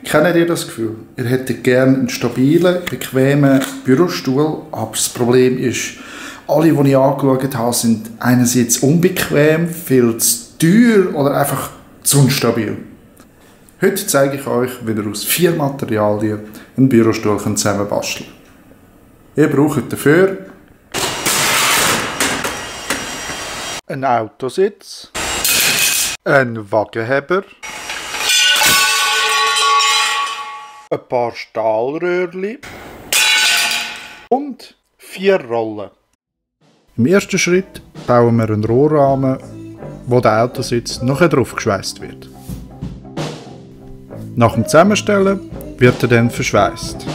Kennt ihr das Gefühl? Ihr hättet gerne einen stabilen, bequemen Bürostuhl, aber das Problem ist, alle, die ich angeschaut habe, sind einerseits unbequem, viel zu teuer oder einfach zu unstabil. Heute zeige ich euch, wie ihr aus 4 Materialien einen Bürostuhl zusammenbasteln könnt. Ihr braucht dafür einen Autositz, einen Wagenheber, ein paar Stahlröhrchen und 4 Rollen. Im ersten Schritt bauen wir einen Rohrrahmen, wo der Autositz nachher drauf geschweißt wird. Nach dem Zusammenstellen wird er dann verschweißt.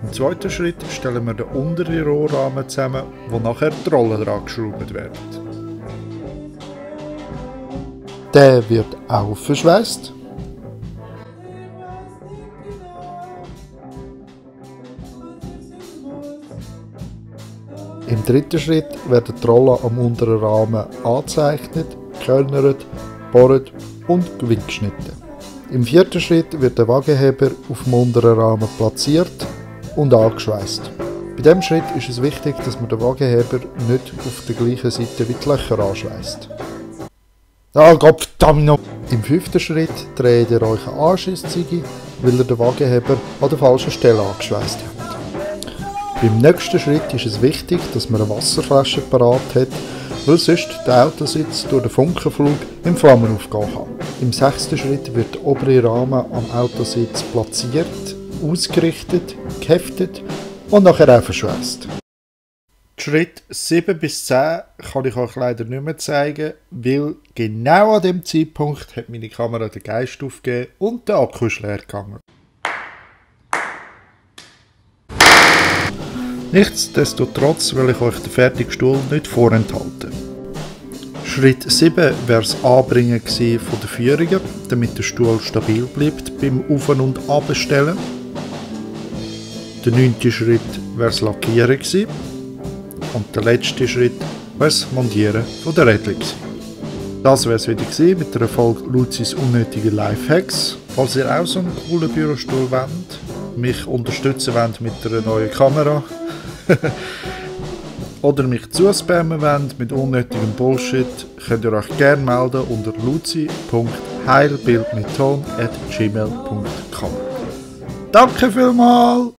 Im zweiten Schritt stellen wir den unteren Rohrrahmen zusammen, wo nachher die Rollen dran geschraubt werden. Der wird auch verschweißt. Im dritten Schritt werden die Rollen am unteren Rahmen angezeichnet, gekellnert, gebohrt und gewindgeschnitten. Im vierten Schritt wird der Wagenheber auf dem unteren Rahmen platziert und angeschweißt. Bei diesem Schritt ist es wichtig, dass man den Wagenheber nicht auf der gleichen Seite wie die Löcher anschweißt. Ah, Gottverdammt noch! Im fünften Schritt dreht ihr euch eine Anschissziehe, weil ihr den Wagenheber an der falschen Stelle angeschweißt habt. Beim nächsten Schritt ist es wichtig, dass man eine Wasserflasche parat hat, weil sonst der Autositz durch den Funkenflug in Flammen aufgehen kann. Im sechsten Schritt wird der obere Rahmen am Autositz platziert, ausgerichtet, geheftet und nachher auch verschweißt. Schritt 7 bis 10 kann ich euch leider nicht mehr zeigen, weil genau an dem Zeitpunkt hat meine Kamera den Geist aufgegeben und der Akku ist leer gegangen. Nichtsdestotrotz will ich euch den fertigen Stuhl nicht vorenthalten. Schritt 7 wäre das Anbringen von den Führungen, damit der Stuhl stabil bleibt beim Auf- und Abstellen. Der 9. Schritt wäre das Lackieren gewesen. Und der letzte Schritt wäre das Montieren von der Rädchen gewesen. Das wäre es wieder gewesen mit der Folge Luzis unnötige Lifehacks. Falls ihr auch so einen coolen Bürostuhl wollt, mich unterstützen wollt mit einer neuen Kamera oder mich zuspammen wollt mit unnötigem Bullshit, könnt ihr euch gerne melden unter luzi.heilbildmitton@gmail.com. Danke vielmals!